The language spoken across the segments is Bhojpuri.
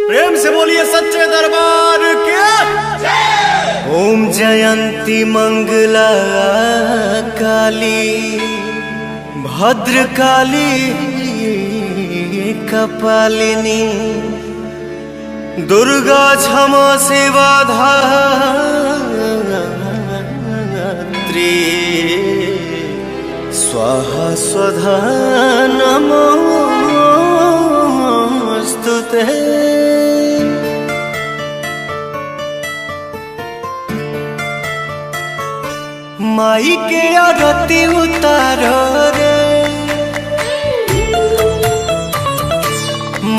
प्रेम से बोलिए सच्चे दरबार के। ओम जयंती मंगला काली भद्र काली कपालिनी दुर्गा क्षमा सेवा धात्री स्वाहा स्वधा नमोऽस्तु ते। माई के आरती उतारो रे,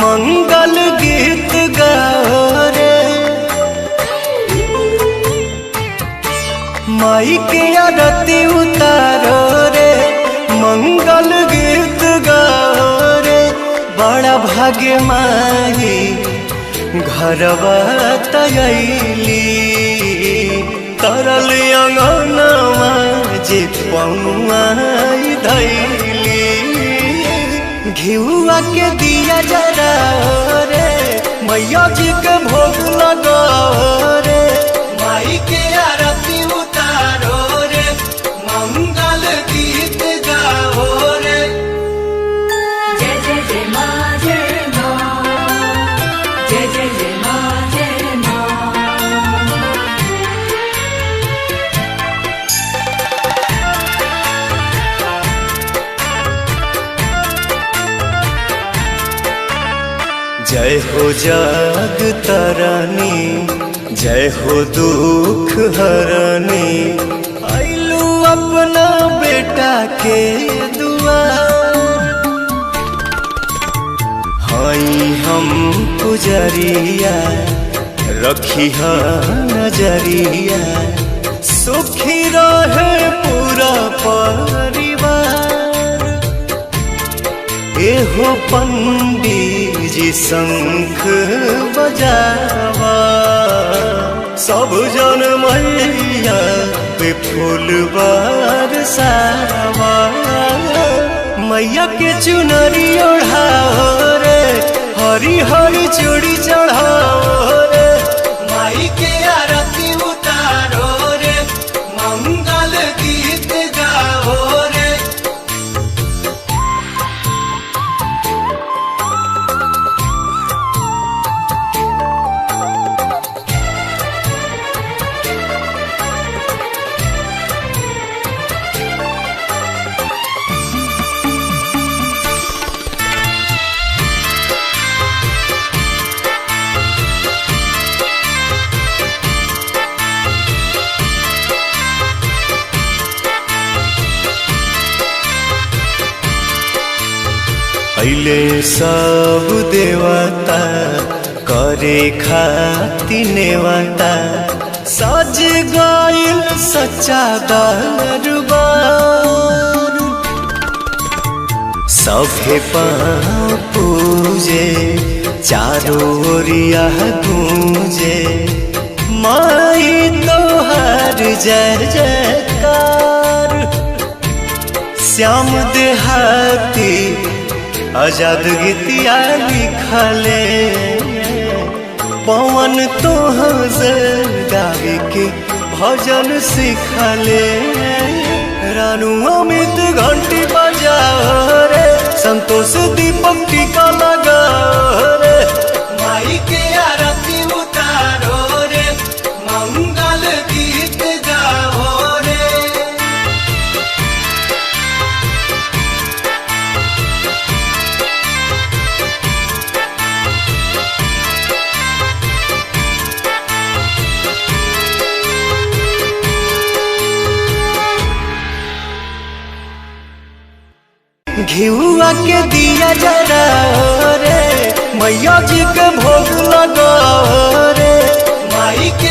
मंगल गीत गाओ रे। माई के आरती उतारो रे, मंगल गीत गाओ रे। बड़ा भाग्य माई घरवा तयली, तरल अंगनवा जे पौआई धैली। घिउआ के दिया जरा रे, मैया जी के भोग लगाओ रे। माई के आरती उतारो रे, मंगल गीत गाओ रे। जय जय जय माँ जय माँ, जय जय जय माँ जय माँ। जय हो जाग तरनी, जय हो दुख हरनी। आइलू अपना बेटा के दुआर, हई हम पुजरिया रखी नजरिया। सुखी रहे पूरा परिवार, एहो पंडी जी शंख बजावा। सब जन मैया पे फूल बरसावा। मैया के चुनरी ओढ़ाओ रे, हरी हरी चूड़ी चढ़ाओ रे। माई के आरती उतारो रे, मंगल गीत गाओ रे। अइले सब देवता करे खाती नेवता, सज गइल सच्चा दरबार। सभे पाँव पूजे चारों ओरिया गूंजे, माई तोहर जय जयकार। श्याम देहाती आजाद गीतिया लिखले, पवन तोहर गावे के भजन सिखले। रानू अमित घंटी बजाओ रे, संतोष दीपक टीका लगाओ रे। माई के आरती उतारो रे, मंगल गीत गाओ रे। घिउआ के दिया जरा रे, मैया जी के भोग लगाओ रे। माई के